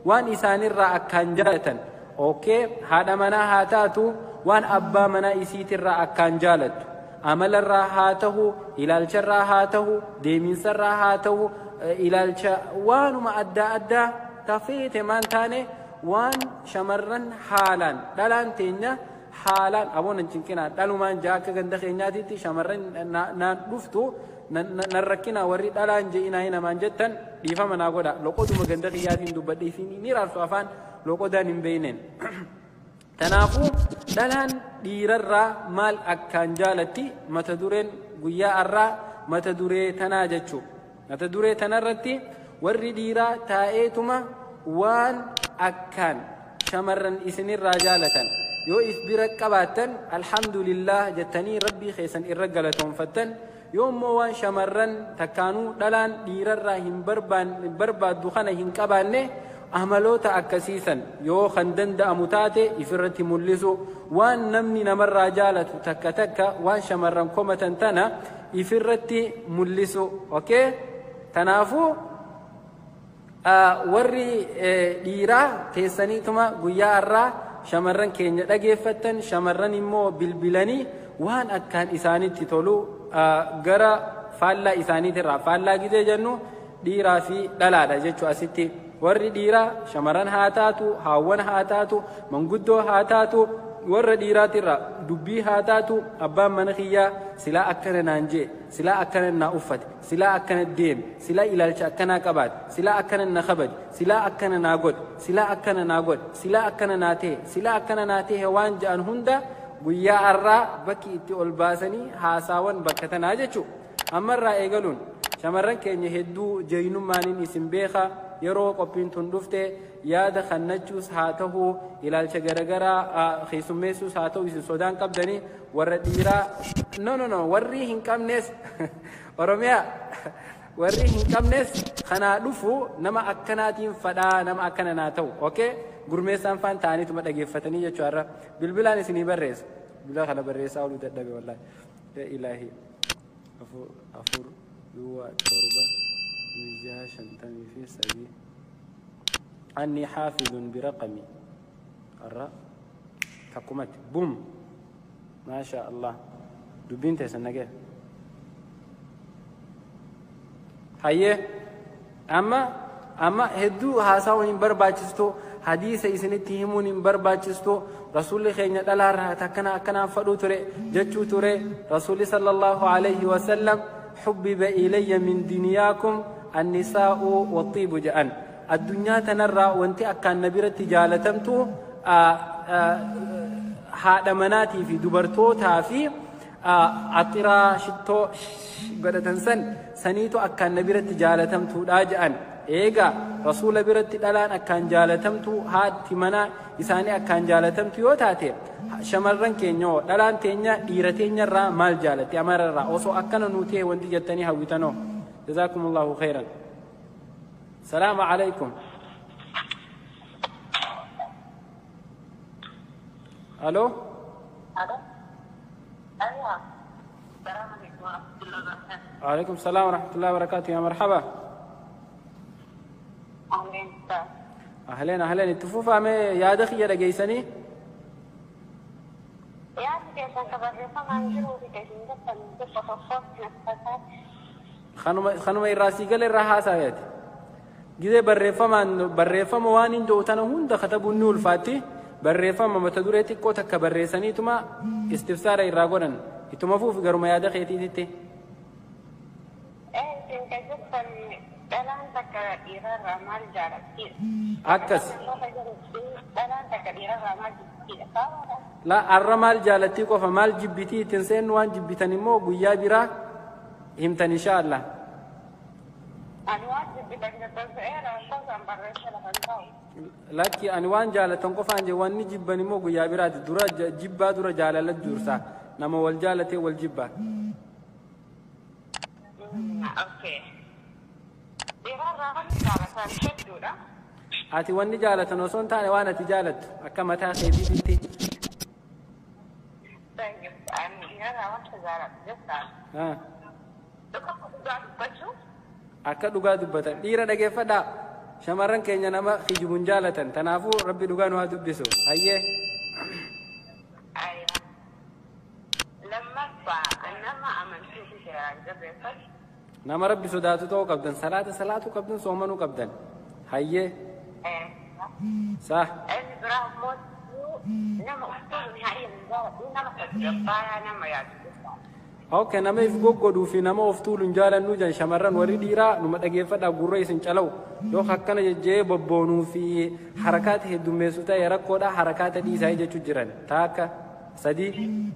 Waan isaanirraa akkaan jaalatan, okay, haadha manaa haa taatu, waan abbaa manaa isiitirraa akkaan jaalattu, amalarraa haa tahu, ilaalcharraa haa tahu, deeminsarraa haa tahu, ilaalcha waanuma adda addaa tafeete maan taane, waan shamarran haalaan dhalaan teenya haalaan aboon hin cinqinaa dhalumaan jaa akka ganda keenyaatitti shamarran naan dhuftu nan rakkinaa warri dhalaan je'inaa namaan jettan dhiifama naa godha. Loqoduma ganda kiyyaatiin dubbadhe, isin ni raarsu afaan loqodaan hin beeyneen. Kanaafuu dhalaan dhiirarraa maal akkaan jaalatti? Mata dureen guyyaa har'aa mata duree tanaa jechuu. Mata duree tanarratti warri dhiiraa taa'eetuma waan akkaan shamarran isinirraa jaalatan yoo if bira qabaattan alhamdulillah jettanii rabbii keessan irra galatoonfattan, yoo immoo waan shamarran takkaanuu dhalaan dhiirarraa hin barbaaddu kana hin qabaanne, amaloota akkasiisan yoo kan danda'amu taate ifirratti mul'isu, waan namni namarraa jaalatu takka takka, waan shamarran komatan tana ifirratti mul'isu. Okay, kanaafuu warri dhiiraa teessaniituma guyyaa har'aa shamarran keenya dhageeffattan, shamarran immoo bilbilanii waan akkaan isaanitti tolu gara faallaa isaaniitirraa, faallaa gizee jennu dhiiraa fi dhalaadha jechuu. Asitti warri dhiiraa shamarran haa taatu, haawwan haa taatu, manguddoo haa taatu, warra dhiiraatirraa dubbii haa taatu, abbaan mana kiyyaa silaa akkana naan jee, silaa akkana naa uffate, silaa akkana deeme, silaa ilaalcha akkanaa qabaate, silaa akkana na kabaje, silaa akkana naa godhe, silaa akkana naa godhe, silaa akkana naa ta'e, silaa akkana naa ta'e, waan ja'an hunda guyyaa har'aa bakki itti ol baasanii haasaawan bakka tanaa jechuu. Ammarraa eegaluun shamarran keenya hedduu jeeyinummaaniin isin beeka, yeroo qophiin tun dhufte yaada kannachuus haa ta'u, ilaalcha garagaraa keessummeessuus haa ta'u, isin sodaan qabdanii warra dhiiraa no no no, warri hin qabnes, Oromiyaa warri hin qabnes kanaa dhufu nama akkanaatiin fadhaa, nama akkana naa ta'u. Okay, gurmeessaan faan ta'aniituma dhageeffatanii jechuu. Har'a bilbilaan isinii barreessa, bilbila kana barreessaa ooluu dadhabe wallaahi. Ya ilaahi, 4 4 duwwaa 7 6 53. Anni xaafidun biraqami har'a takkumatti bum, maasha Allah, dubbiin teessan nagee. Hayyee, amma hedduu haasawuun hin barbaachistu, hadiisa isinitti himuun hin barbaachistu. Rasuulli keenya dhalaarraa akkana akkanaan fadhuu ture jechuu ture. Rasuulli sallallahu alayhi wasallam "Xubbiba ilayya min duniyaakum annisaa'u waxiibu" jedhan. Addunyaa tanarraa wanti akkaan na biratti jaalatamtu haadha manaatii fi dubartootaa fi axiraa shittoo godhatan san saniitu akkaan na biratti jaalatamtuudha jedhan. Eegaa rasuula biratti dhalaan akkaan jaalatamtu, haati manaa isaanii akkaan jaalatamtu yoo taate, shamarran keenya hoo, dhalaan teenya dhiira teenyarraa maal jaalatti? Amararraa osoo akkana nuu ta'e wanti jettanii hawwitanoo? Jazaakumullahu khayran. Salaamu alaykum. Alo. أيوة، السلام عليكم ورحمة الله وبركاته. وعليكم السلام ورحمة الله وبركاته، يا مرحبا. أهلين أستاذ. أهلين أهلين، itti fufaa mee, yaada kiyya dhageessanii. Yaadni keessan ka barreeffamaan jiruu fi isin jettan tokko tokko natti fakkaata. Kanuma irraa sii gala irraa haasaayati. Gizee barreeffamaan barreeffama waan hin jiru tana hunda katabuun ni ulfaatti. Barreeffama mata duree xiqqoo takka barreessaniituma istifsaara irraa godhan. Ittuma fuufi garuma yaada keetiititti. Ee, isin ka jettan dhalaan takka dhiirarraa maal jaalattiidha? Akkas. Dhalaan takka dhiirarraa maal jibbitiidha? Faawaadha. La, arra maal jaalattii qofa, maal jibbitii ittiin seennu, waan jibbitan immoo guyyaa biraa himtan insha Allah. Ani waan jibbitan jettan se'eera, osoo barreessa lafa hin taa'u. Lakki, ani waan jaalatan qofaan jee, wanni jibban immoo guyyaa biraati. Dura jibbaa dura jaalala dursa. Nama wal jaalatee wal jibbaa. Okay. Dhiirarraa wanni jaalatan hedduudha. Ati wanni jaalatan osoo hin taane waan ati jaalattu akka mataa keetiititti. Ani dhiirarraa wanta jaalatu jechaan dhugaa dubbachuu. Akka dhugaa dubbatan dhiira dhageeffadhaa. Shamarran keenya nama kijibuun jaalatan. Tanaafuu rabbi dhugaa nu haa dubbisu. Hayyee. Lammaffaa nama amantii ofii seeraan jabeeffatu. Nama rabbi sodaatu ta'uu qabdan. Salaata salaatuu qabdan, soomanuu qabdan. Hayyee. Sah. Inni biraa immoo nama uftuun hayyee nama tasgabbaa'aa nama yaadu. Okay, nama if goggodhuu fi nama of tuulu hin jaalannu jan shamarran. Warri dhiiraa numa dhageeffadhaa, gurra isin calawu. Yoo akkana jejjee bobboonuu fi harakaata heddummeessu ta'e rakkoodha, harakaata dhiisaa jechuu jiran. Taakka sadii. Inni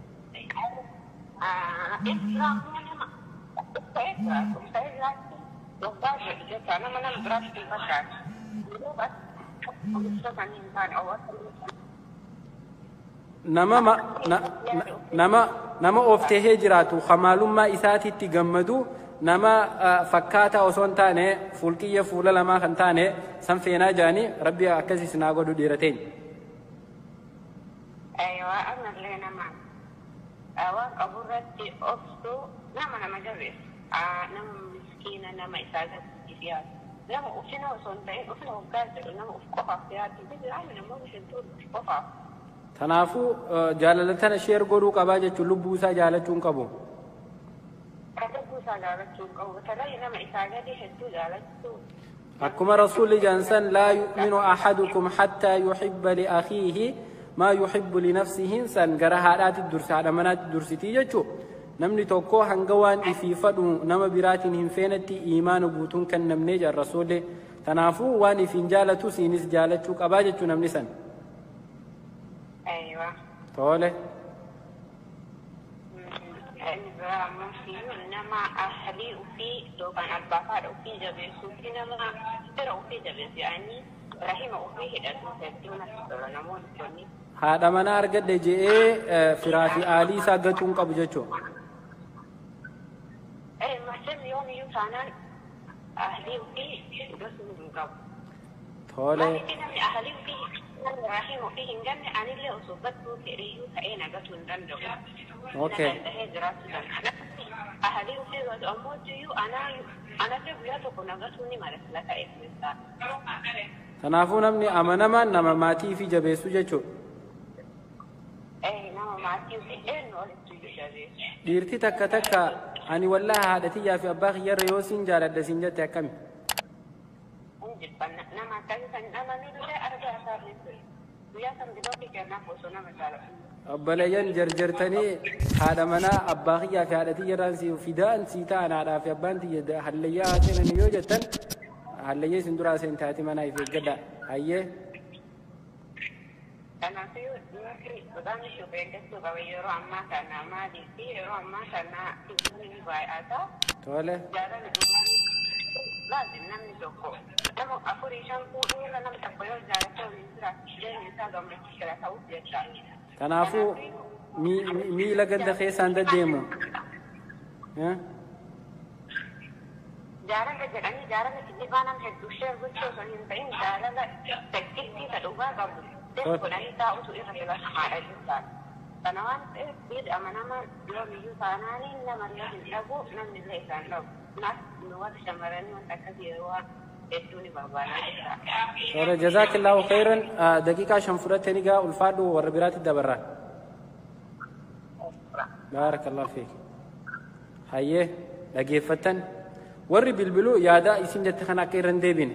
biraa immoo nama ta'ee jiraatu, ta'ee jiraatu waggaa jedhu jecha nama nama biraatti hin fakkaatu. Hin taane Nama nama nama of tahee jiraatu, hamaalummaa isaatitti gammadu, nama fakkaataa osoo hin taane fuulqiyya fuula lamaa kan taane san feenaa jaanii. Rabbi akkasis naa godhu dhiira teenya. Aywa, ammallee nama waan qaburratti obsuu, nama nama jabeessu, nama miskiina, nama isaa gadi dhiyaatu, nama ufina osoo hin ta'in ufina waggaa jedhu nama uf qofaaf dhiyaatu jiraanni namoonni hedduun uf qofaaf. Kanaafuu jaalala tana share godhuu qabaa jechuun lubbuu isaa jaalachuu hin qabu. Kan lubbuu isaa jaalachuu hin qabu, tarii nama isaa gadi hedduu jaalachuu. Akkuma rasuulli jaansan, laa yu'minu ahadukum hattaa yuhibba li akhiihi maa yuhibbu li nafsihi, san gara haadhaatti dursi, haadha manaatti dursitii jechuu. Namni tokko hanga waan ifii fadhu nama biraatiin hin feenetti iimaana guutuun kan namnee jedhan rasuulli. Kanaafuu waan ifiin jaalatu siinis jaalachuu qabaa jechuu namni san. Aywa. Tole. Inni biraa ammoo nama ahlii ofii yookaan abbaa fi haadha ofii jabeessuu fi nama fira ofii jabeessu, yaani rahima ofii hidhatu hedduu natti tola namoonni kunni. Haadha manaa argadhe je'ee firaa fi aalii isaa gatuu hin qabu jechuudha. Masem yoomiyyuu taanaan ahlii ofii gatuu hin qabu. Tole. Maaliif namni ahlii ofii, namni rahima ofii hin ganne, anillee osoo gatuu fedhiyyuu ta'ee na gatuu hin danda'u. Okay. Na danda'ee jiraachuu danda'a. Ahlii ofii gatu ammoo iyyuu anallee guyyaa tokko na gatuu ni mala sila ta'e keessaa. Kanaafuu namni amanamaan nama maatii fi jabeessu jechuudha. Nama maatii ofii eenyu olitti iyyuu jabeessu. Dhiirti takka takka ani wallaahi haadha tiyyaa fi abbaa kiyyarra yoo siin jaaladha siin jette akkami? Hin jibbanna nama akkasii san amanullee argaa isaa ni ture. Guyyaa san bilookii kennaaf osoo nama jaalatu. Obboleeyyan jarjartanii haadha manaa abbaa kiyyaa fi haadha tiyyarraan si fidaan sii ta'an, haadhaa fi abbaan tiyya hallayyaa haa seenan yoo jettan, hallayyaa isin duraa seen taati manaa if eeggadha. Hayyee. Kanaafuu dhiirri dhugaan ishee of eeggachuu qaba yeroo ammaa kana. Maaliif yeroo ammaa kana dhibni ni baay'ata. Tole. Jaalala dhugaan laazim namni tokko nama afurii shan fuudhuu irra nama tokko yoo jaalate waliin jiraatu jireenya isaa gammachiisaa ta'uuf jecha. Kanaafuu miila ganda keessaan deddeemu. Jaalala jedhanii jaalala kijibaa nama hedduu share gochuu osoo hin ta'in, jaalala takkittii ta dhugaa qabu godhanii taa'utu irra filatamaadha jechaadha. Kana waan ta'eef dhiirri amanamaan yoomiyyuu taanaaniin namallee hin dhabu, namni illee isaan dhabu. Kanaaf nu warri shamarranii wanta akkasii yeroo hedduu ni barbaada jechaadha. Tole, jazaakillaahu khayran. Daqiiqaa 5 fudhattanii gaa ulfaadhu, warra biraatti dabarra. Baarakallahu fiik. Hayyee, dhageeffattan warri bilbiluu yaada isin jette kana akka irra hin deebine,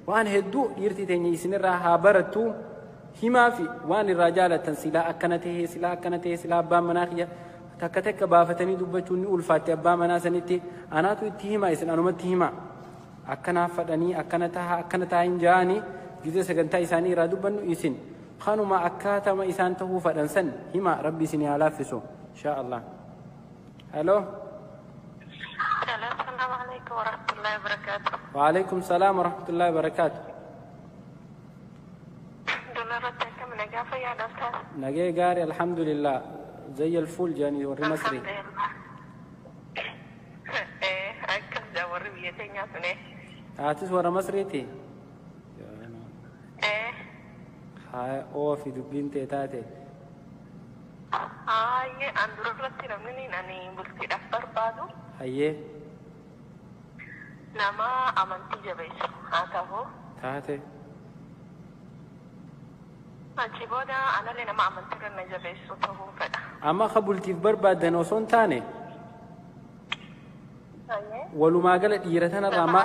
waan hedduu dhiirti teenya isinirraa haa barattu himaa fi waan irraa jaalattan, silaa akkana tahee, silaa akkana tahee, silaa abbaan manaa kiyya takka takka baafatanii dubbachuun ni ulfaatte. Abbaa manaa sanitti anaatu itti hima, isin anumatti hima, akkanaaf fadhanii akkana taha, akkana taha hin jaanii gizee sagantaa isaanii irraa dubbannu, isin kanuma akkaatama isaan tahuu fadhan san hima. Rabbi isin haa laaffisu inshaa Allah. Hello. السلام عليكم ورحمة الله وبركاته. وعليكم السلام ورحمة الله وبركاته. Dularratti akkam, nagaa fayyaa ustaaz? Nagee gaarii, alhamdulillah, زي الفل jaanii warri Masri. Alhamdulillah. Akkas jaa warri biyya teenyaa sune. Taatis warra Masriiti? Eh. Haa, oofi dubbiin tee taate. Haayee, an durarratti namni ani bultiidhaaf barbaadu Hayyee. nama amantii jabeessu haa ta'u. Taate. Achi booda anallee nama amantii irra na jabeessu ta'uu fedha. Amma akka bultiif barbaaddan osoo hin taane walumaa gala dhiira tanarraa ma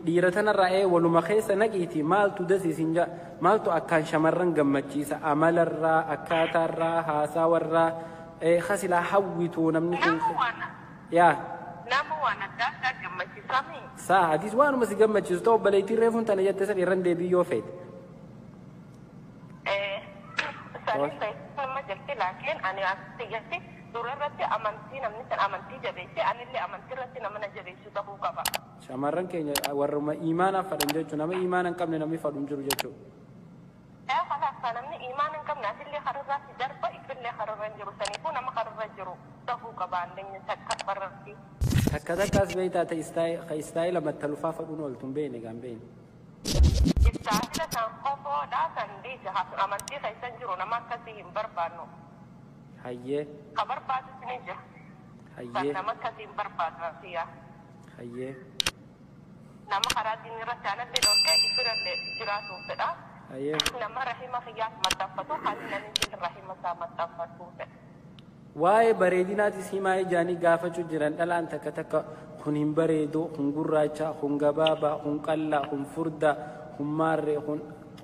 dhiira tanarraa ee waluma keessa naqiiti maaltu dasiisin jaa maaltu akkaan shamarran gammachiisa amalarraa akkaataarraa haasawarraa kasilaa hawwituu namni kun yaa Nama waan adda addaa gammachiisame. Saa atis waanuma si gammachiisu ta'u obboleettiin reefuun tana jette san irran deebii yoo feete. Isaanis nama jirti laakiin ani asitti jirti dura irratti amantii namni san amantii jabeesse anillee amantii irratti nama na jabeessu ta'uu qaba. Shamarran keenya warruma imaanaaf fadhan jechuun nama imaana hin qabne namni fadhu hin jiru jechuudha. Kanaaf namni imaana hin qabne asillee kararraatti darba ifillee kararra hin jiru saniifuu nama kararra jiru ta'uu qaba andeenya takka barratti. Takka takkaas beektaa ta'e istaayila mattalufaa fadhuun ooltu hin beekne gaan beekne. Istaayila san qofoodhaa san dhiise amantii keessa jiru nama akkasii hin barbaannu. Hayyee. Ka barbaadus ni jira. Hayyee. Nama akkasii hin barbaadu siyaa. Hayyee. Nama karaa diinii irratti aanallee dhorkee ifirallee jiraatu fedha. Hayyee. Nama rahima kiyyaaf maxxanfatu haalli namni rahima isaa maxxanfatu fedha. Waa'ee bareedinaatis himaa ijaanii gaafachuu jiran dhalaan takka takka kun hin bareedu, kun gurraacha, kun gabaabaa, kun qal'aa, kun furdaa, kun maarree, kun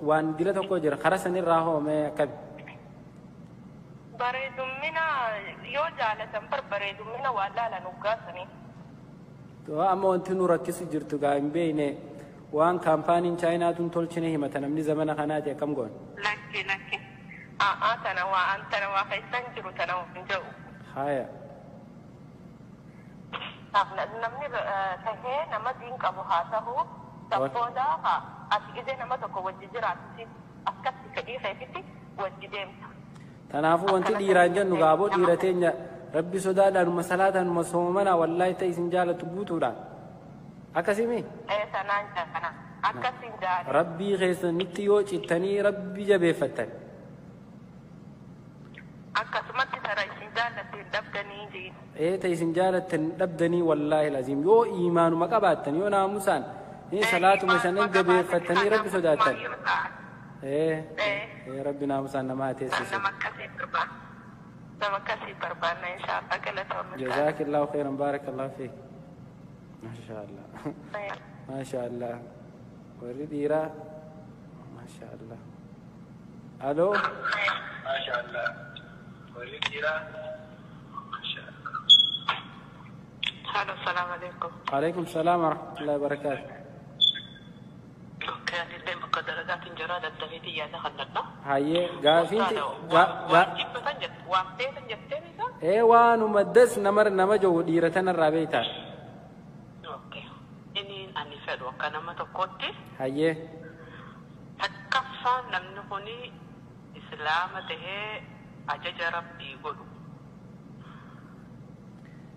waan dila tokko jira. Karaa sanirraa hoomee akkami? Bareedummina yoo jaalatan bar bareedummina waan laalan uggaasanii. Amma wanti nu rakkisu jirtu gaa hin beekne waan kaampaaniin chaayinaatuun tolchine himata namni zamana kanaati akkam goon? Lakki lakki. A'aa tana waa an tana waa keessan jiru tana hin jiru. Haya. Namni tahee nama diin qabu haa ta'u sabbooda ati ijee nama tokko wajji jiraatu akkatti fedhii keetitti wajji deemta. Kanaafuu wanti dhiiraan jennu gaaboo dhiira teenya rabbi sodaadhaanuma salaataanuma soomana wallaahi ta'e isin jaalatu guutuudhaan. Akkasimi? Sanaan jaana. Akkasiin jaana. Rabbii keessanitti yoo cittanii rabbi jabeeffattan. Akkasumatti tara isin jaalattan dhabdanii jiin. Ta'e isin jaalattan dhabdanii wallaahi laziim yoo iimaanuma qabaattan yoo naamusaan salaatuma shanan jabeeffattanii rabbi sodaattan. Rabbi naamusaan nama ateessisu. Nama akkasii barbaanna. Nama akkasii barbaanna inshaallah galatoomna. Jazaakillahu khairan baarakallahu fiik. Maashaallah. Maashaallah. Warri dhiiraa maashaallah. Aloo. Maashaallah. Warri dhiiraa maashaallah. Halo, salaamu alaikum. Alaikum salaam wa rahmatullahi wa barakaatuh. Anillee bakka dalagaatiin jira daddabeetii yaada kannadha. Hayyee gaafiinti Waan feetan jettee beektaa? Waanuma das nama jiru dhiira tanarraa beektaa. Inni ani fedhu akka nama tokkootti. Hayyee. Takkaffaan namni kuni islaama tahee ajaja rabbii godhu.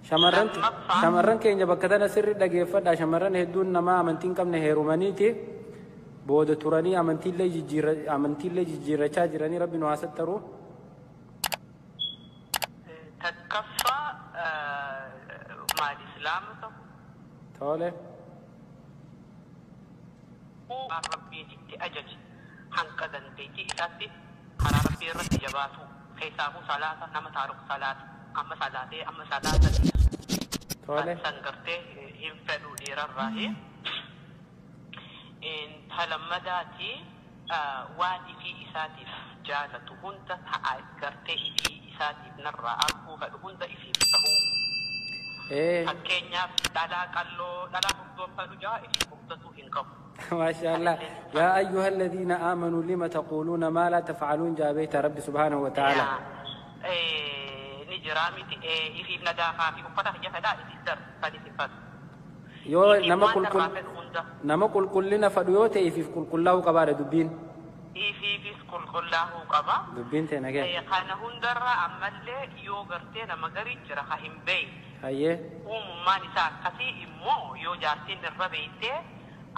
Shamarran keenya bakka tana sirri dhageeffadha. Shamarran hedduun nama amantii hin qabne heerumaniiti. Booda turanii amantiillee jijjiirrachaa jiranii rabbi nu haasattaru. Takkaffaa maali islaama ta'u. Tole. Waan rabbiin itti ajaje hanqa dandeettii isaatti karaa rabbii irratti jabaatu keessaafuu salaata nama taaruku salaata amma salaatee amma salaata. Tole. San gartee hin fedhu dhiirarraahi. Talammadaati waan ifii isaatiif jaalatu hunda ta'a gartee ifii isaatiif narraa arguu fedhu hunda ifiif ta'uu. Fakkeenyaaf dhalaa qalloo dhalaa furdoon fedhu jaa ifii furdatuu hin qabu. Maashaallah. Yaa ayyuha alladhiina aamanuu lima taquuluuna maa laa tafcaluun jaa beekta rabbi subhaanahu wa ta'aala. Ni jiraa miti ifiif nadaafaa fi uffata kiyya fedhaa ifiif darbu kan isin fedhu. Yoo nama qulqullina fadhu yoo ta'e ifiif qulqullaa'uu qabaadha dubbiin. Ifiifis qulqullaa'uu qaba. Dubbiin ta'e nagaya. Kana hundarra ammallee yoo gartee nama garii jira ha hin beekne. Hayyee. Uumummaan isaa akkasii immoo yoo jaartiin irra beektee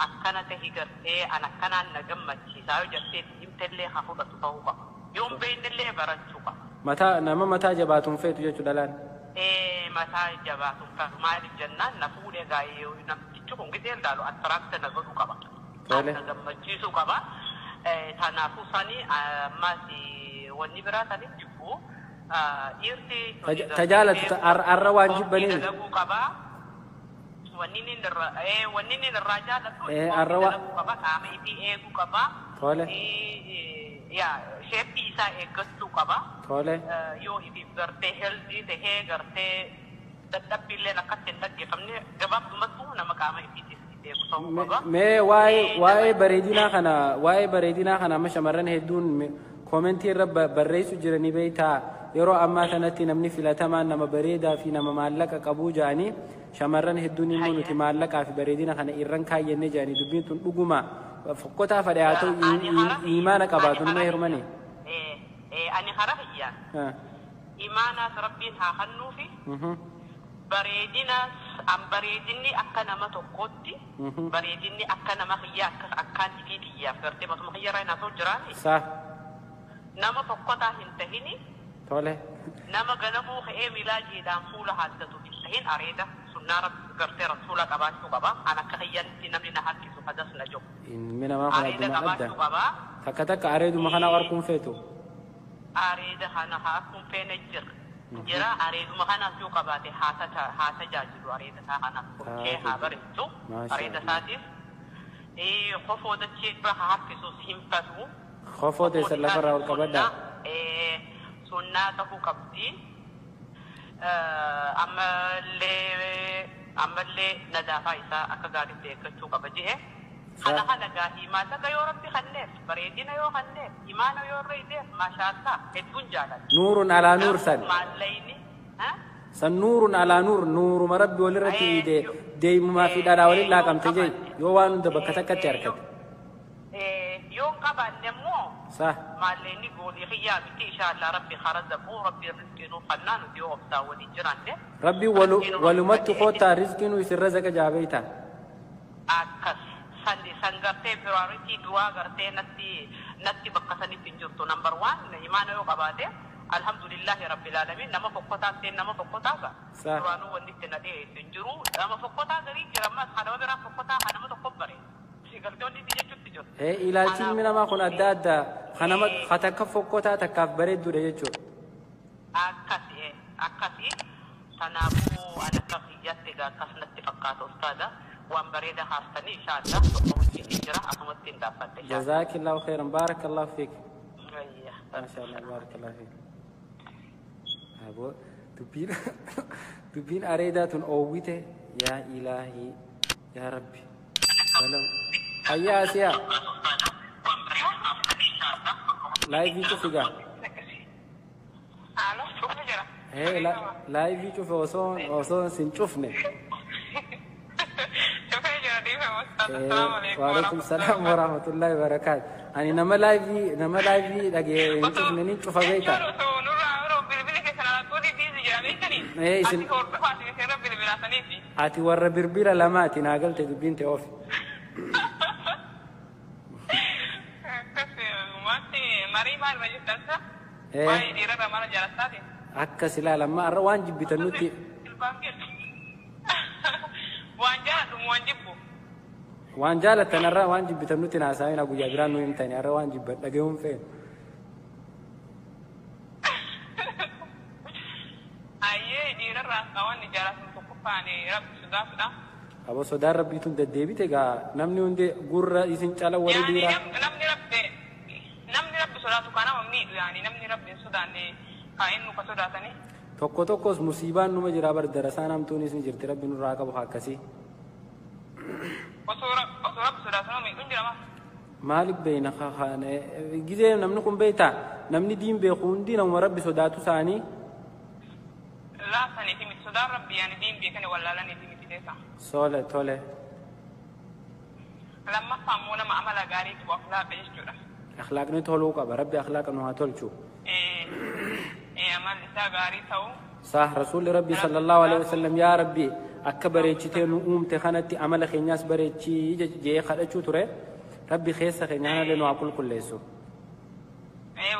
akkana tahi gartee an akkanaan na gammachiisaa yoo jettee himtellee haa fudhatu ta'uu qaba. Yoo hin beeknellee barachuu qaba. Mataa nama mataa jabaatuun feetu jechuu dhalaan. Mataa jabaatuun feetu maaliif jennaan na fuudhee gaa'ee namtichi kun gisee ilaalu attiraakta na godhuu qaba. Akka gammachiisuu qaba. Kanaafuu sani ammas wanni biraa saniif jibbu dhiirti Tajaalatu arra waan jibbanii. Dalaguu qaba. Wanni inni irraa jaalatu dalaguu qaba, qaama ifii eeguu qaba. Tole. Yaa sheeppii isaa eeggachuu qaba. Tole. Yoo ifiif gartee healthy tahee gartee dadhabbiilleen akkatti hin dhaggeeffamne, gabaabdumattuu nama qaama ifiitiif eegu ta'uu qaba. Mee waa'ee bareedinaa kana, waa'ee bareedinaa kana amma shamarran hedduun koomentii irra barreessu jiranii beektaa? Yeroo ammaa kanatti namni filatamaan nama bareedaa fi nama maallaqa qabuu jedhanii, shamarran hedduun immoo nuti maallaqaa fi bareedina kana irran kaayyannee jedhanii. Dubbiin tun dhuguma fokkotaa fadhe haa ta'u, imaana qabaatu nama heerumanii. Ani hara kiyyaan imaanaas Rabbiin haa kennuufi, bareedinaas an bareedinni akka nama tokkootti, bareedinni akka nama kiyyaa akka akkaan ifii kiyyaaf gartee matuma kiyyarraa hin haasa'u jiraani. Nama fokkotaa hin tahini. Tole. Nama ganamuu ka'ee milaajiidhaan fuula haaddatu hin tahin. Areeda sunnaa Rabbi gartee rasuula qabaachuu qaba. An akka kiyyanitti namni na harkisu hadas na jiru. Ilmi namaa kun Areeda adduma adda. qabaachuu qaba. Takka takka areeduma kana arguun feetu. Areeda kana harkuun feene jira. Jira, areeduma kanaas yoo qabaate haa tajaajilu, areeda isaa kanaaf tolchee haa bareechu. Areeda isaatiif kofoo dachee dura haa harkisus hin fedhu. Kofoo teessan lafarraa ol qabadhaa. Sunnaa ta'uu qabdi. Ammallee nadaafaa isaa akka gaariitti eeggachuu qaba je'e. Kana gaahii maallaqa yoo Rabbi kenneef, bareedina yoo kenneef, imaana yoo irra ideef, maashaallah, hedduun jaalladha. Nuurun alaa nuur san. Maallaqni. San nuurun alaa nuur, nuuruma Rabbi walirratti ide deemumaa fi dhadhaa waliin laaqamte jee yoo waan hunda bakka takkatti argate. Yoo hin qabaanne immoo Sa. Maallaqni goolii kiyyaa miti, inshaallah Rabbi karazaquu, Rabbi rizqii nuuf kennaa, nuti yoo obsaa waliin jiraanne. Rabbi walumatti koottaa rizqii nu isin razaqa jaabeeyta. Akkas san san gartee priority du'aa gartee natti bakka sanitti hin jirtu. Number one imaana yoo qabaate, alhamdulillahi rabbil alamin. Nama fokkotaa ta'e, nama fokkotaa ga duraanuu wanni itti na dhiyeessu hin jiru. Nama fokkotaa garii jira, ammas kanama biraa fokkotaa kanama tokko bare gartee wanni itti jechuutti jiru. Ee, ilaalchi ilmi namaa kun adda adda, kanama takka fokkotaa takkaaf bareedduudha jechuudha. Akkasi, kanaafuu ani akka kiyyatti egaa akkas natti fakkaata. Ustaada, waan bareeda haastanii, inshaallah tokko hojiitiin jira, asumatti hin dhaabbadde. Jazaakillahu khairan, baarakallahu fiik. Ayya. Maasha Allah, baarakallahu fiik. Aboo, dubbiin areedaa tun oowwite, yaa ilaahii yaa Rabbi. Walau hayyaa asiyaa live cufi gaa. Alo, cufa jira. Ee, live cufe osoo sin cufne. Cufee jira, dhiifama ustaaz. Assalaamu alaikum. Waalaikum salaam warahmatullahi wabarakaatu. Ani nama live dhagee hin cufne ni cufa beektaa. Jechuun osoo nurraa yeroo bilbila keessan alaatuun busy jira beektanii? Ee, Ati hordofaati irra bilbilaataniiti. Ati warra birbira lamaati naa galte dubbiin ta'e ofi. Akkas wanti marii maal irra jirtan sa? Ee. Waa'ee dhiirarra mala jaalattaati. Akkas ilaala, amma har'a waan jibbitan nutti. Ilbaan kennu. Waan jaaladhu waan jibbu. Waan jaalattan har'a, waan jibbitan nutti naasaa'ina, guyyaa biraan nu himtani. Har'a waan jibban dhaga'uun feenu. Ayyee, dhiirarraa wanni jaalatu tokkoffaan Rabbi sodaatudha. Aboo, sodaan Rabbiituun deddeebite gaa, namni hundi gurra isin cala warri Yaani dhiiraa. Namni Rabbi sodaatu kan nama miidhu, yaani namni Rabbi hin sodaanne haa inni ka sodaatani. Tokko tokkos musiibaan numa jira bar, darasaan hamtuunis ni jirti, Rabbi nurraa qabu haa akkasii. Osoo Rabbi sodaatu nama miidhuun jira maa? Maaliif beeyna gizee namni kun beeytaa, namni diin beeku hundi namuma Rabbi sodaatu isaanii. Laasaniiti miti, sodaan Rabbi yaani diin beekani wallaalaniiti miti keessa. Sole tole. Lammaffaa immoo nama amala gaarii qabu, akhlaaqa jechuudha. Akhlaaqni toluu qaba, Rabbi akhlaaqa nu haa tolchu. Amalli isaa gaarii ta'u. Sah, rasuulli Rabbi sallallahu alaihi wasallam, "Yaa Rabbi, akka bareechitee nu uumte kanatti amala keenyaas bareechii," jee kadhachuu ture. Rabbi keessa keenya kanallee nu haa qulqulleessu.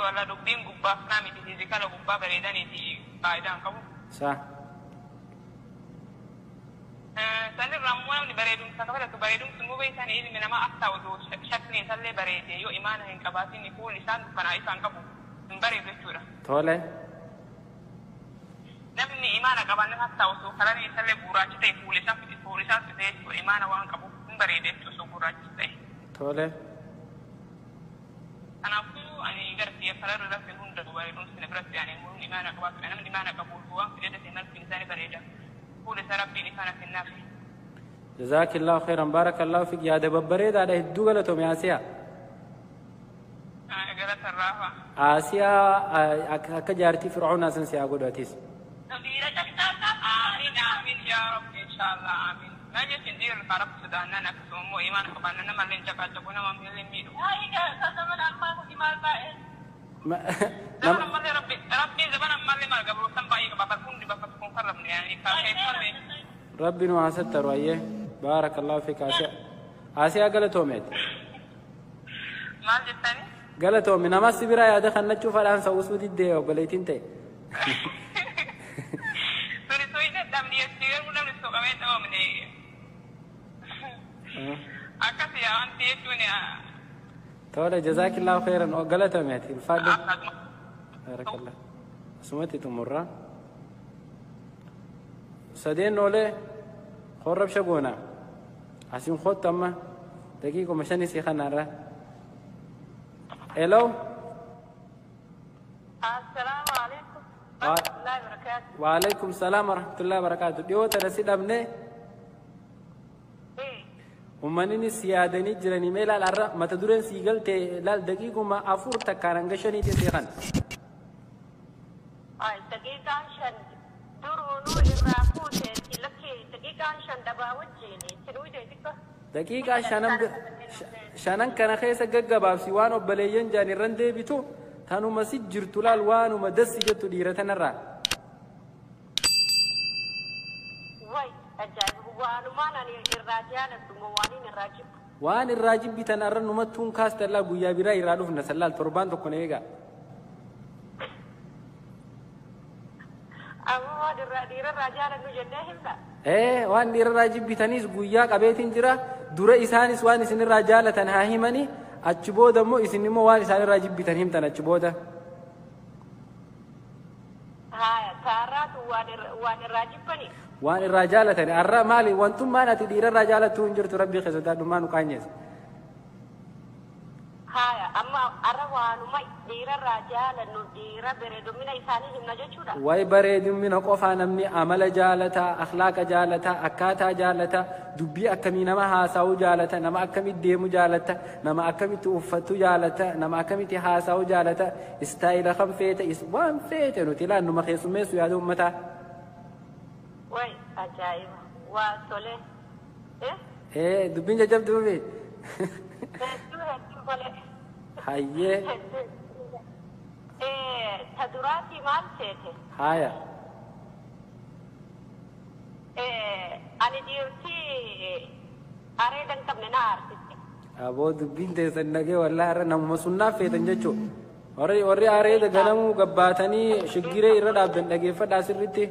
Walla dubbiin gubbaa kanaa miti, physical gubbaa bareedaniiti faayidaa hin qabu. Sah. Sanirraa immoo namni Namni bareedumsa ka filatu bareedumsi immoo beektan ilmi namaa akka oduu shakliin isallee bareede yoo imaana hin qabaatin fuulli isaan dukkanaa ifaan qabu hin bareedu jechuudha. Tole. Namni imaana qabaanne hatta osoo karaan isallee gurraacha ta'e fuulli isaa fuulli isaa ta'e jechuudha imaana waan qabu hin bareede jechuudha osoo gurraacha ta'e. Tole. Kanaafuu ani gartee karaa irratti hunda bareedumsi na biratti ani namni imaana qabaatu namni imaana qabu waan fedhe ta'e malkiin isaanii bareeda. Fuulli isaa rabbiin ifaana kennaaf. Jazaakillahu khairan barakallahu fik yaada babbareedaadha hedduu galatoomi Asiyaa. Galata raafa. Asiyaa akka jaartii Fir'aunaa san si haa godhu atis. Amiin amiin yaa rabbi inshallah amiin. Maal jechuun dhiirri karaa sodaannaan akkasuma immoo imaana qabaannaan namallee hin caqaacaqu nama illee miidhu. Zaman ammallee rabbi rabbiin zaman ammallee maal gabroosan baay'ee qaba bakka hundi bakka tokkoon karrabne yaani kaafeeffame. Rabbi nu haa sattaru ayyee barakallahu fik Asiyaa. Asiyaa galatoomeeti. Maal jettani? Galatoomi namas si biraa yaada kannachuu fadhaan sa'usuu diddee obboleettiin ta'e. Tuni sooyina dhabni jechuun garuu namni soqamee dhabamne. Akkas yaa wanti jechuun Tole jazaakillahu khairan galatoomeeti ulfaadhu. Akkasuma. Barakallah. Asumatti xumurra. Sadeen oolee qorrabsha goona. Asin kottu amma daqiiquma shani si kanarra. Hello. Assalaamu alaikum. Warahmatullahi wabarakatuh. Waalaikum salaam warahmatullahi wabarakatuh. Dhiyoo tana si dhabne uummanni si yaadanii jiranii mee laal har'a mata dureen sii galte laal daqiiquma afur takkaan hanga shaniitiin si kan. Ay, daqiiqaan shan duruunuu irraa fuuteeti lakkee daqiiqaan shan dhabaa wajjin itti xiqqoo. Daqiiqaa shanan kana keessa gaggabaabsi waan obboleeyyan jaan irran deebitu tanuma si jirtu laal waanuma dassi jettu dhiira tanarraa. Way ajaa'iba waanumaan ani irraa jaaladhu moo waaniin irraa jibbu. Waan irraa jibbitan har'a numattuun kaastallaa guyyaa biraa irraa dhufna sallaal torbaan tokko na eegaa. Amma waan irraa dhiirarraa jaaladhu jennee himna. Ee waan dhiirarraa jibbitaniis guyyaa qabeetiin jira dura isaanis waan isinirraa jaalatan haa himanii achi booda immoo isin immoo waan isaanirraa jibbitan himtan achi booda. Haaya taarraatu waan irraa jibbani. Waan irraa jaalatan har'a maali wantummaan ati dhiirarraa jaalattu hin jirtu rabbii keessa sodaadhummaa nu qaanyeessa. Haaya amma har'a waanuma dhiirarraa jaalannu dhiira bareedumina isaanii himna jechuudha. Way bareedumina qofaa namni amala jaalata, akhlaaqa jaalata, akkaataa jaalata, dubbii akkamii nama haasa'uu jaalata, nama akkamitti deemu jaalata, nama akkamitti uffatu jaalata, nama akkamitti haasa'uu jaalata, istaayila kan feete, waan feete nuti ilaal numa keessummeessu yaada uummataa. Way ajaa'iba waa tole. Ee dubbiin jajjabduu fi. Hedduu hedduu tole. Hayyee. Ta duraatii maal seete? Haaya. Ani dhiirtii areeda hin qabne na aarsitti. Aboo dubbiin teessan nagee wallaahi har'a namuma sunnaaf feetan jechuudha. Warri areeda ganamuu gabbaatanii shiggiree irra dhaabdan dhageeffadhaa sirriitti.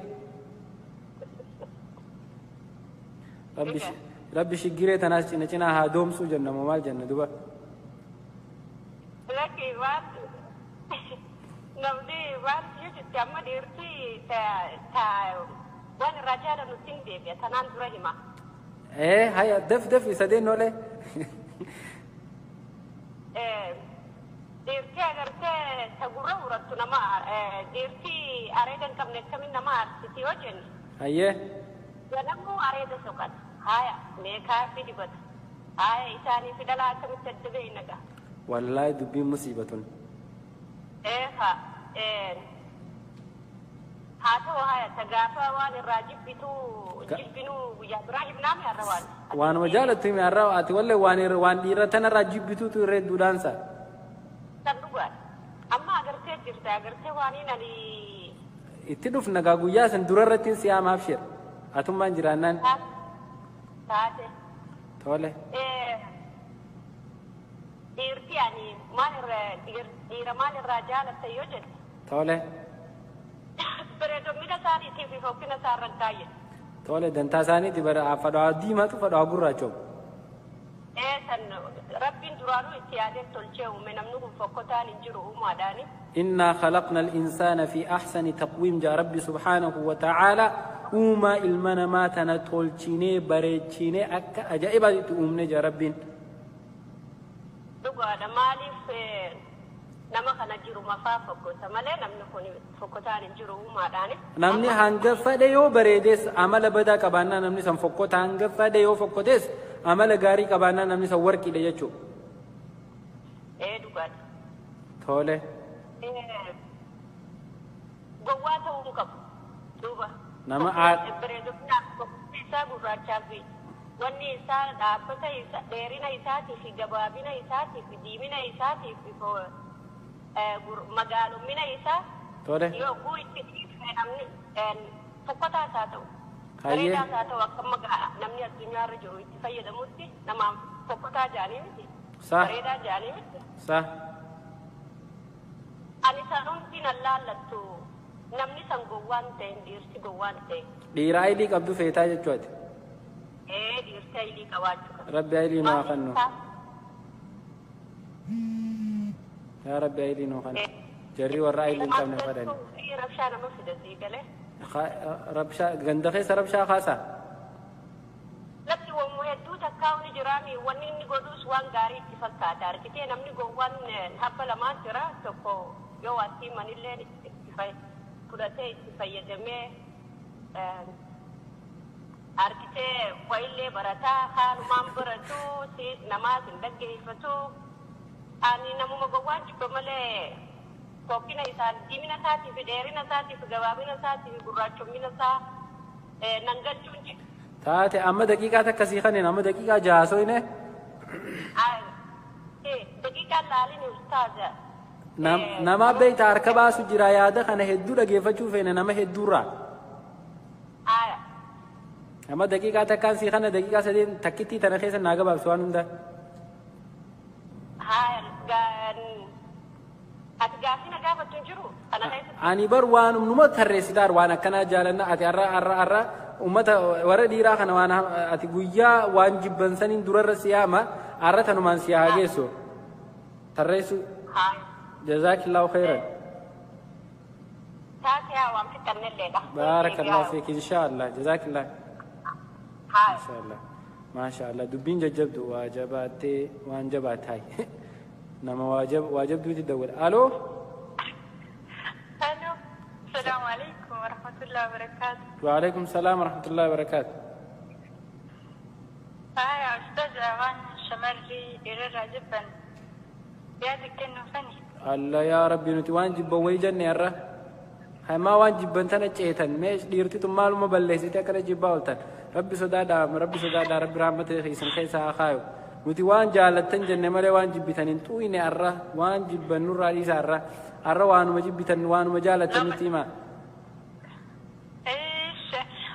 Rabbi shiggiree tanaas cina cinaa haa doomsuu jenna moo maal jenna duba. Lakki waan namni waan jechuutti amma dhiirtii ta waan irraa jaalannu hin deebi'a tanaan dura hima. Ee haya daf daf sadeen oolee. Dhiirtii agartee ta gurra urattu nama dhiirtii areeda hin qabne akkamiin nama aarsiti yoo jenne. Hayyee. Ganamuu areeda soqata. Haya meekaappii dibata. Haya isaanii fi dhalaa akkamitti adda ba'e nagaa. Wallaahi dubbiin musiibatun. Eefa haa ta'u haya ta gaafa waan irraa jibbituu jibbinuu guyyaa biraa himnaami har'a waan. Waanuma jaalattu himi har'a ati wallee waan dhiira tanarraa jibbituutu irra hedduudhaansa. San dhugaadha. Amma agartee jirta agartee waaniin ani. Itti dhufna gaa guyyaa san dura irratti si haamaaf shira. Atummaan jiraannaan. Taate. Tole. Dhiirti ani maal irraa dhiira maal irraa jaalatta yoo jette. Tole. Bareedommina isaaniitii fi fokkina isaa irra hin kaayye. Tole dantaa isaaniiti bara fadhaa diimaatu fadhaa gurraacha. Ee san Rabbiin duraanuu itti yaadee tolchee uume namni kun fokkotaan hin jiru uumaadhaani. إنا خلقنا الإنسان في أحسن تقويم جاء ربي سبحانه وتعالى وما إلمنا ما تنتولشيني بريتشيني أكا أجائب تؤمني جاء ربي. Dhugaadha maaliif nama kana jiru mafaa fokkota malee namni kun fokkotaan hin jiru uumaadhaani. Namni hanga fedhe yoo bareedes amala badaa qabaannaa namni san fokkota hanga fedhe yoo fokkotes amala gaarii qabaannaa namni san warqiidha jechuudha. Ee dhugaadha. Tole. Gowwaa ta'uu hin qabu. Duuba. Nama Bareedummaa isaa gurraachaa fi wanni isaa dhaabbata isaa dheerina isaatii fi gabaabina isaatii fi diimina isaatii fi magaalumina isaa Tole. yogguu itti dhiifne namni fokkotaa isaa ta'u. Hayyee. Bareedaa isaa ta'u akka namni addunyaarra jiru itti fayyadamutti namaan fokkotaa jaanii miti. Sa. Bareedaa jaanii miti. Sa. Ani sanumti nan laallattu namni san gowwaan ta'e dhiirsi gowwaan ta'e. Dhiira ayilii qabdu feetaa jechuudha. Ee dhiirsi ayilii qabaachuu qaba. Rabbi ayilii nuu haa kennu. Yaa Rabbi ayilii nuu kennu. Jarri warra ayilii hin qabne fadhani. Rabshaa nama fida sii galee. Rabshaa ganda keessa rabshaa kaasaa. Lakki wammuu hedduu takkaa ni jiraami wanni inni godhus waan gaarii itti fakkaata argitee namni gowwaan habba lamaa jira tokko yoo waatti himanillee itti fudhatee itti fayyadamee argitee wayillee barataa haalumaan baratu namaas hin dhaggeeffatu ani namuma gowwaan jibba malee kokkina isaa diimina isaatii fi dheerina isaatii fi gabaabina isaatii fi gurraachomina isaa nan galchuun jira. Taate amma daqiiqaa takka sii kanneen amma daqiiqaa jaha Daqiiqaan laalin ustaaza. Nama beekta harka baasu jira yaada kana hedduu dhageeffachuu feene nama hedduurraa. Amma daqiiqaa takkaan sii kana daqiiqaa sadeen takkittii tana keessa naa gabaabsu waan hunda. Ati gaafii na gaafattu hin jiru kana keessatti. Ani bar waan numa tarreessitaar waan akkanaa jaalanna ati har'a har'a har'a ummata warra dhiiraa kana waan ati guyyaa waan jibban saniin durarra siyaama har'a tanumaan si haa geessu. Tarreessu. Jazaakillahu khairan. Taate haa waan fixannelleedha. Baarakallahu fiik inshaallah jazaakillah. Inshaallah. Maashaallah dubbiin jajjabdu waa jabaattee waan jabaataay. Nama waa jabduuti dawwala. Aloo. Aloo. Salaamu alaikum warahmatullahi wabarakatuh. Waalaikum salaam warahmatullahi wabarakatuh. Haya ustaz waan shamarri dhiirarraa jibban yaada kennuu fani. Alla yaa Rabbi nuti waan jibban wayii jenne har'a. Hamaa waan jibban tana ceetan mee dhiirtitu maaluma balleessite akkana jibbaa ooltan. Rabbi sodaadhaa Rabbi sodaadhaa Rabbi rahmata isin keessa haa kaayu. Nuti waan jaalattan jenne malee waan jibbitan hin xuuyne har'a waan jibban nurraa dhiisa har'a. Har'a waanuma jibbitan waanuma jaalattan nuti himaa.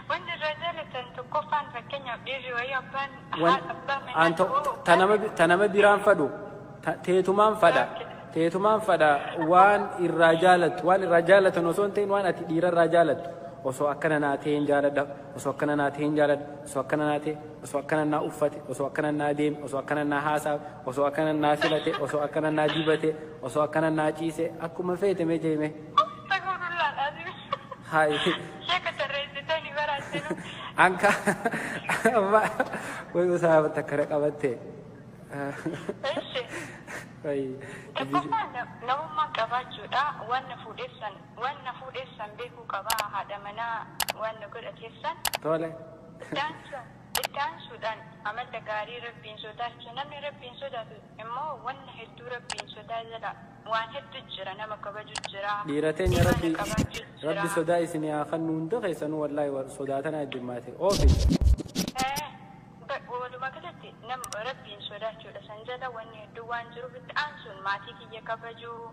Wanni irraa jaalatan tokkoffaan fakkeenyaaf dhiirri wayii abbaan abbaa manaa Ta nama biraan fadhu teetumaan fadha teetumaan fadha waan irraa jaalattu waan irraa jaalatan osoo hin ta'in waan ati dhiira irraa jaalattu osoo akkana naa ta'e hin jaaladha osoo akkana naa ta'e hin jaaladha osoo akkana naa ta'e osoo akkana naa uffate osoo akkana naa deeme osoo akkana naa haasawe osoo akkana naa filate osoo akkana naa dibate osoo akkana naa ciise akkuma feete mee jeeme. Hayi. Sheeka tarreessitanii baraatinu. Anka amma wayi usaaba takkana qabatte. Tokkoffaan namummaa qabaachuudha. Waan na fuudheessan beekuu qabaa haadha manaa waan na godhateessan. Tole. Itti aansuudhaan amala gaarii rabbiin sodaachuu namni rabbiin sodaatu immoo wanna hedduu rabbiin sodaa jala waan hedduu jira nama kabaju jira. Dhiira teenya rabbi sodaa isin haa kennu hunda keessanuu wallaahi sodaatana heddummaate oofi. Walumaa galatti nama rabbiin sodaachuudha san jala wanni hedduu waan jiruuf itti aansuun maatii kiyya kabajuu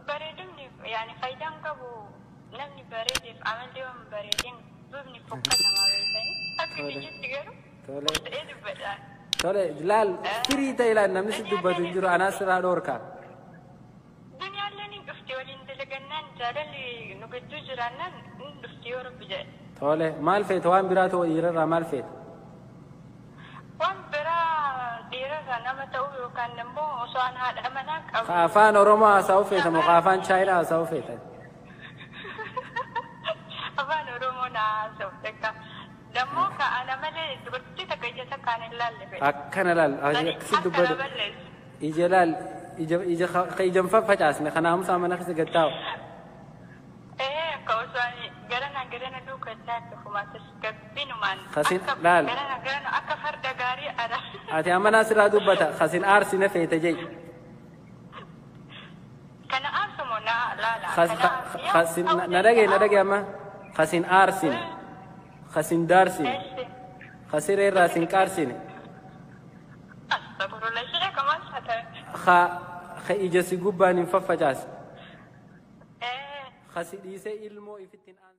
bareedumni yaani faayidaan qabu namni bareedeef amalli waan bareedeen dubni fokkatamaa beektanii akka kiyyatti garuu ta'ee dubbadha. Tole laal firii ta'e laal namni si dubbatu hin jiru anaas sirraa dhoorka. Duniyaallee ni dhufti waliin dalagannaan jaalalli nu gidduu jiraannaan ni dhufti yoo rabbi jedhe. Tole maal feeta waan biraa ta'u dhiirarraa maal feeta? Waan biraa dhiirarraa nama ta'uu yookaan immoo osoo an haadha manaa qabu. Ka afaan Oromoo haasa'uu feeta moo ka afaan Chaayinaa haasa'uu feeta? Afaan Oromoo na haasa'u takka. Dammoo ka ana malee dubartii takka ija takkaan hin laalle fedha. Akkana laal akkasi dubbatu. Akkana balleessu. Ija laal ija ija ka ija hin faffacaasne ka naamusaa mana keessa gad taa'u. Akka osoo ani garana garana duukaa dhufumaa tasgabbinumaan. Kasin akka laal. Garana garana akka farda gaarii ala. Ati amma sirraa dubbata kasin aarsine feete jei. Kana aarsumoo na laala. Kasin na dhagaye na dhagaye amma kasin aarsine kasin daarsine kasiree irraa sin qaarsine. Astagfirullah shee kamaan ta'e. Ka ija si gubbaan hin faffacaasne. Kasi dhiisee ilmoo ifittiin aansine.